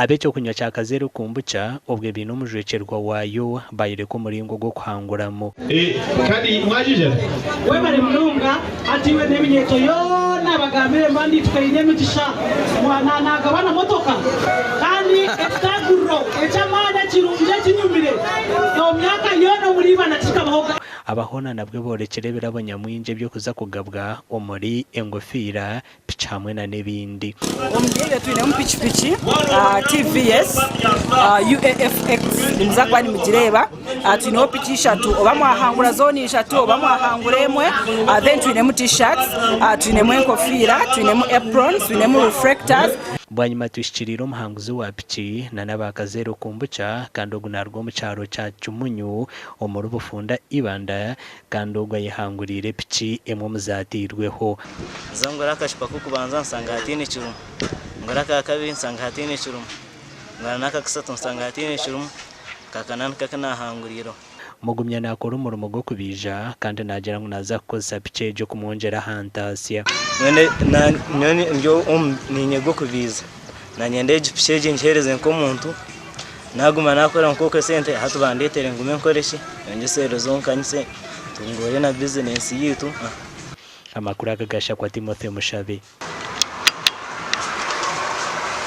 Ab'ekyokunywa kya Kazeero Kombucha obwe baine omujwekyerwa waayo bayoreka omuringo gw'okuhanguramu. Kandi mwagijera. Webare munonga hati iwe n'eminyeeto yoona bagambire mba ndi tukaine emigisha mwana nagaba na motoka kandi ekitaguriro eky'amaani ekirungi ekinyumire omu myaka yoona omuri ibanda tikikabahoga. Aba hoona nabwe borekire ebirabo nyamwingi eby'okuza kugabwa omuri engofiira piki hamwe na n'ebindi. Omuri ebyo twinemu pikipiki, TVS, UAFX nimuza kuba nimugireeba. Twineho piki ishatu oba mwahangura zoona ishatu oba mwahangura emwe. Then twinemu T-shirts, twinemu enkofiira, twinemu aprons, twinemu reflectors. Bwanyima tuhikiriire omuhanguzi wa piki na n'aba Kazeero Kombucha kandi ogu naruga omu kyaro kya Kimunyu omuri Bufunda Ibanda Kandi ogwo ayehanguriire piki emwe omu zaatairweho. Nza ngura akacupa k'okubanza nshanga hataine kirimu, ngura aka kabiri nshanga hataine kirimu, ngura n'akakasatu nshanga hataine kirimu, akakana niko aku naahanguriireho. Mugumya naakora omurimo gw'okubaija kandi naagira ngu naaza kukozesa piki egyo kumwongyera aha ntaasya. Mbwenu nyowe ndi omu niinyega okubiiza, naanye egi piki egi ngiheereze nk'omuntu. Naguma nakora nk'okwo esente hati bandetere ngume nkore ki nyongyeserezeho nkanyise ntungure na bizinesi yaitu. Amakuru aga gashakwa Timothy Mushabe.